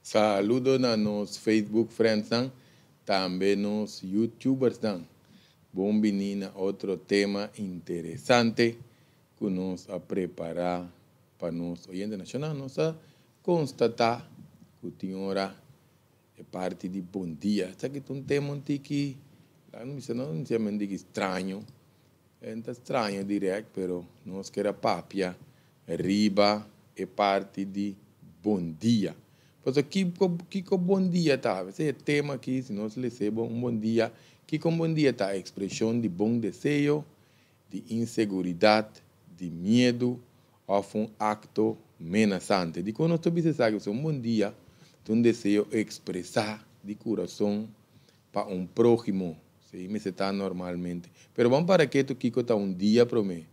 Saludo na nos Facebook friends nan, tambe nos YouTubers nan. Bon bini na otro tema interesante ku nos a prepará pa nos oyente nashonal. Nos a konstatá ku tin ora e parti di bon dia. Esaki ta un tema un tiki, laga nos bisa no un tiki straño. E no ta straño dirèkt, pero nos ker a papia riba e parti di bon dia. Pasobra kiko kiko bon dia ta? Esei e tema aki, si nos lese bon un bon dia, kiko un bon dia ta? Ekspreshon di bon deseo, di inseguridat, di miedu òf un akto menasante. Dikon nos ta bisa esaki? Pasobra un bon dia ta un deseo ekspresá di kurason pa un próhimo. Esei mester ta normalmente. Pero ban para ketu kiko ta un dia promé.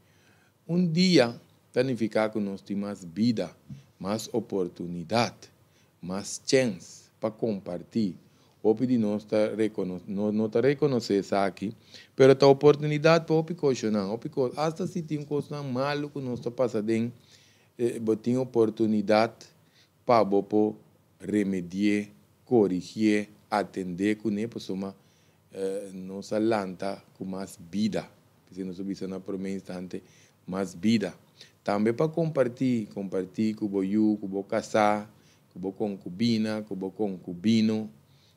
Un dia ta nifiká ku nos tin mas bida, mas oportunidat, mas chèns pa kompartí. Hopi di nos ta rekono no no ta rekonosé esaki, pero ta oportunidat pa hopi koshonan, hopi kos. Asta si tin kosnan malu ku nos ta pasa den, bo tin oportunidat pa bo por remedi'é, korigié, atendé kuné, pasobra nos a lanta ku mas bida. P'esei nos a bisa na promé instante, mas bida. Tambe pa kompartí, kompartí ku bo yu, ku bo kasá, ku bo konkubina, ku bo konkubino,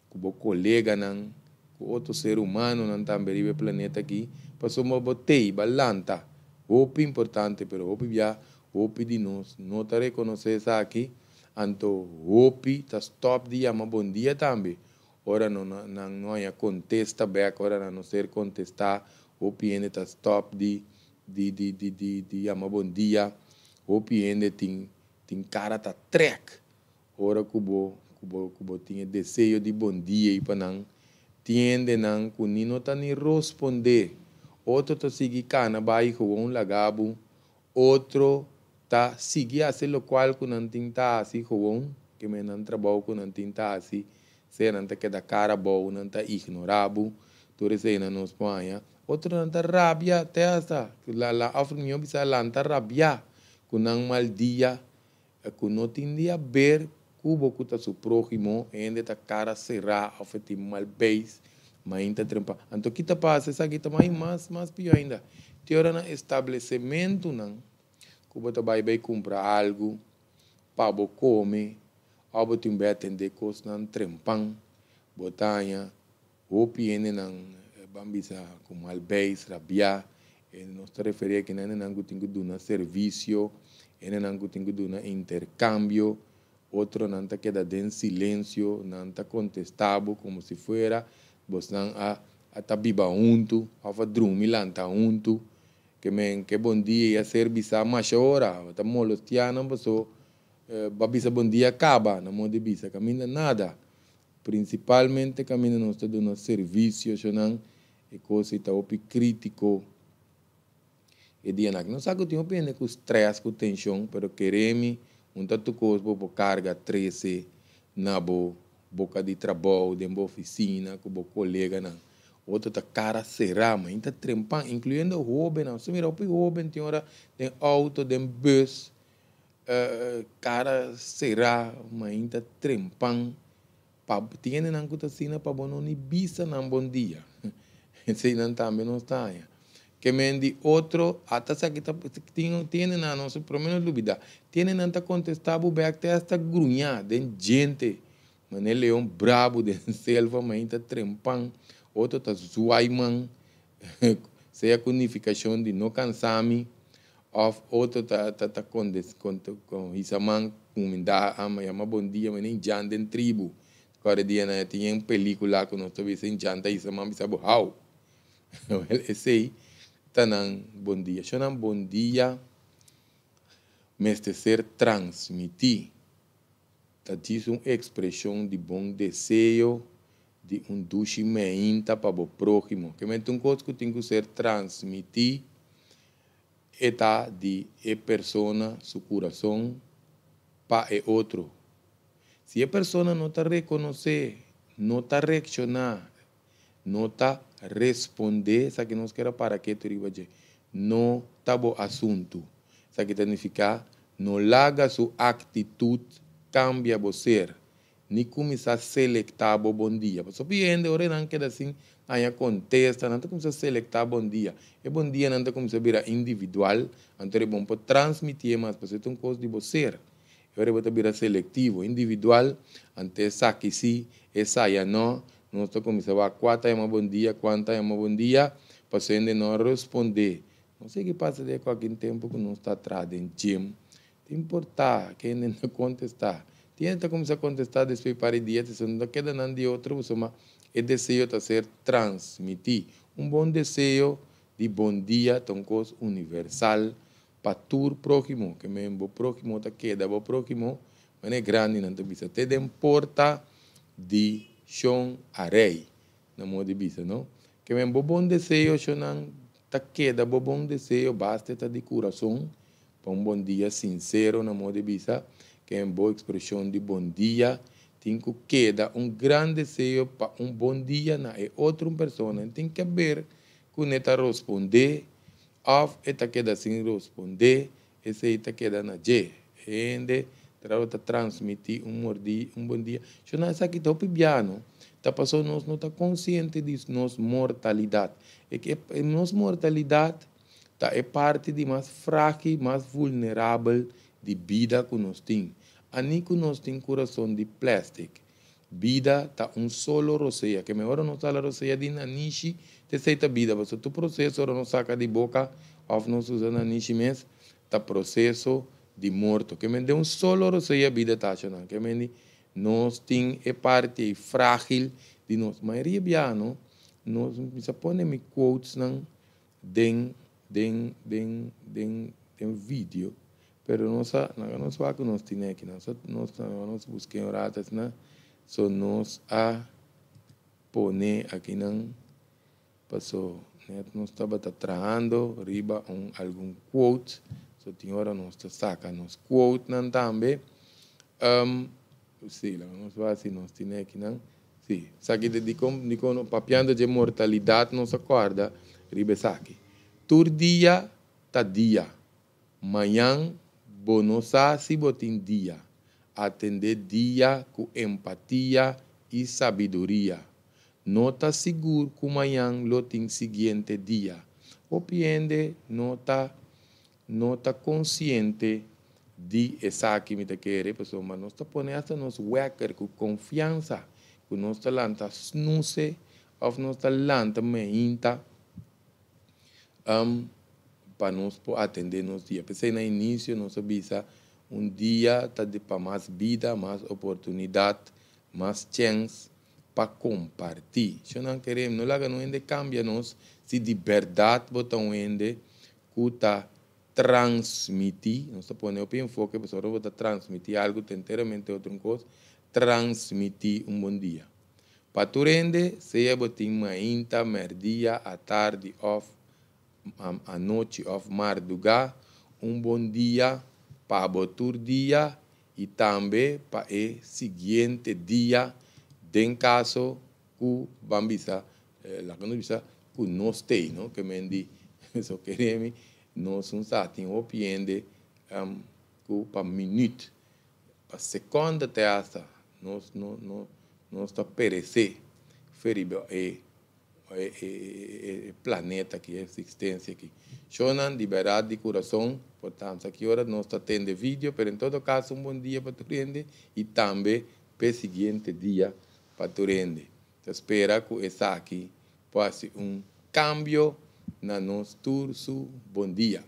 ku bo koleganan, ku otro ser humanonan tambe riba e planeta aki, pasobra bo t'ei, bo a lanta. Hopi importante, pero hopi bia, hopi di nos no ta rekonosé esaki, anto hopi ta stòp di yama bon dia tambe. Ora no nan no haña kontesta bèk, ora nan no ser kontestá, hopi hende ta stòp di di di di di di yama bon dia. Hopi hende tin tin kara ta trèk ora ku bo ku bo ku bo tin e deseo di bon dia ei pa nan. Tin hendenan ku ni no ta ni rospondé. Otro ta sigui kana bai gewoon laga bo. Otro ta sigui hasi lokual ku nan tin ta hasi gewoon, ke men nan trabou ku nan tin ta hasi, sea nan ta keda kara abou, nan ta ignorá bo, tur eseinan nos por haña. Otronan ta rabia te hasta, la la òf mihó bisa lanta rabiá ku nan mal dia, ku no tin di haber ku bo ku ta su próhimo, hende ta kara será òf e tin mal beis, mainta trempa. Anto ki ta pasa? Esaki ta mai mas mas pió ainda. Te ora na establesementunan ku bo ta bai bai kumpra algu pa bo kome òf bo tin bai atendé kosnan trempan, bo ta haña Hopi hendenan ban bisa ku mal beis, rabiá. E nos ta referí aki na hendenan ku tin ku duna servisio, hendenan ku tin ku duna interkambio. Otronan ta keda den silensio, nan ta kontestá bo komo si fuera bosnan a a ta biba huntu òf a drumi lanta huntu. Ke men ke bon dia i a ser bisá masha ora. Bo ta molostiá nan paso bo a bisa bon dia kaba, nan modo di bisa kaminda nada. Prinsipalmente kaminda nos ta duna servisio ashonan e kos ei ta hopi kritiko e dianan aki. Nos sa ku tin hopi hende ku strès, ku tenshon, pero kere mi un ta tur kos bo por karga trese na bo boka di trabou, den bo ofisina, ku bo koleganan. Otro ta kara será, mainta trempan, inkluyendo hóbennan. Nos ta mira hopi hóben tin ora den outo, den bus. Kara será mainta trempan pa tin hendenan ku ta asina pa bo no ni bisa nan bon dia. Eseinan tambe nos ta haña. Ke men di otro ata esaki ta tin tin hendenan nos prome nos lubida tin hendenan ta kontestá bo bèk te hasta gruñá den djente manera leon brabu den selva mainta trempan otro ta zuai man sea ku nifikashon di no kansa mi òf otro ta ta ta kondes kon hisa man kumindá ama yama bon dia manera indjan den tribu kòrda dia nan tin un pelikula ku nos ta bisa indjan ta hisa man bisa bo hou wèl esei ta nan bon dia shon nan bon dia mester ser transmití ta djis un ekspreshon di bon deseo di un dushi meinta pa bo próhimo. Kemente un kos ku tin ku ser transmití e ta di e persona su kurason pa e otro. Si e persona no ta rekonosé, no ta reakshoná, no ta respondé, esaki nos kier a para ketu riba dje, no ta bo asuntu. Esaki ta nifiká no laga su aktitut kambia bo ser. Ni kuminsá selektá bo bon dia. Pasobra hopi hende ora nan keda sin haña kontesta, nan ta kuminsá selektá bon dia. E bon dianan ta kuminsá bira individual, anto e bon por transmitié mas, pasobra e ta un kos di bo ser. E ora bo ta bira selektivo, individual, anto esaki sí, esaya no. Nos ta kuminsá wak kua ta yama bon dia, kua no ta yama bon dia, pasobra hende no a respondé. No sé ki pasa den kualke tempu ku nos ta traha den gym. Ta importá kende no kontestá. Tin hende ta kuminsá kontestá despues par di dia, te no ta keda nan di otro pasobra e deseo ta ser transmití. Un bon deseo di bon dia ta un kos universal pa tur próhimo. Ke men bo próhimo ta keda bo próhimo, manera e grandinan ta bisa, te den porta di Shon Arey, na modo di bisa, no? Ke men bo bon deseo, shonnan, ta keda bo bon deseo, basta e ta di kurason, pa un bon dia sinsero, na modo di bisa, ke men bo ekspreshon di bon dia tin ku keda un gran deseo pa un bon dia na e otro persona. E tin ke ber ku ne ta rospondé òf e ta keda sin rospondé, esei ta keda na dje. E hende ta transmití un mordi, un bon dia. Shona, esaki ta hopi bia, no? Ta pasobra nos no ta konsiente di nos mortalidat. E ke nos mortalidat ta e parti di mas frágil, mas vulnerabel di bida ku nos tin. Ani ku nos tin kurason di plèstik. Bida ta un solo rosea. Ke mehor nos hala rosea di nanishi, te esei ta bida. Pasobra tur proseso ora nos saka di boka òf nos usa nanishi mes, ta proseso di morto. Ke men den un solo rosea bida ta hacha nan. Ke men di nos tin e parti ei frágil di nos. Mayoria bia no, nos bisa pone mi quotesnan den den den den den video. Pero nos a laga nos wak ku nos tin aki. Nos a nos laga nos buska un rato asina. So nos a pone akinan paso net nos tabata trahando riba un algun quote. So tin ora nos ta saka nos quotenan tambe. Si, laga nos wak si nos tin akinan. Si, esaki ta dikon dikon papiando dje mortalidat nos a kòrda riba esaki. Tur dia ta dia. Mañan bo no sa si bo tin dia. Atendé dia ku empatia i sabiduria. No ta sigur ku mañan lo tin siguiente dia. Hopi hende no ta no ta konsiente di esaki, mi ta kere, pasobra nos ta pone asta nos wèker ku konfiansa ku nos ta lanta snuse òf nos ta lanta meinta pa nos por atendé nos dia. P'esei na inisio nos a bisa un dia ta di pa mas bida, mas oportunidat, mas chèns pa kompartí. Shonnan kerem, no laga no hende kambia nos si di bèrdat bo ta un hende ku ta transmití, nos ta pone hopi enfoke pasobra ora bo ta transmití algu ta enteramente otro un kos, transmití un bon dia. Pa tur hende, sea bo tin mainta, mèrdia, atardi òf anochi òf mardugá, un bon dia pa bo tur dia i tambe pa e siguiente dia den kaso ku ban bisa, laga nos bisa ku nos t'ei, no? Ke men di, so kere mi, nos un sa tin hopi hende ku pa minüt, pa sekònde te asta nos no no nos ta peresé fe riba e e planeta aki, e eksistensia aki. Shownan di bèrdat di kurason, por tanto aki ora nos ta tende video, pero en todo kaso un bon dia pa tur hende i tambe p'e siguiente dia pa tur hende. Ta spera ku esaki por hasi un kambio na nos tur su bon dia.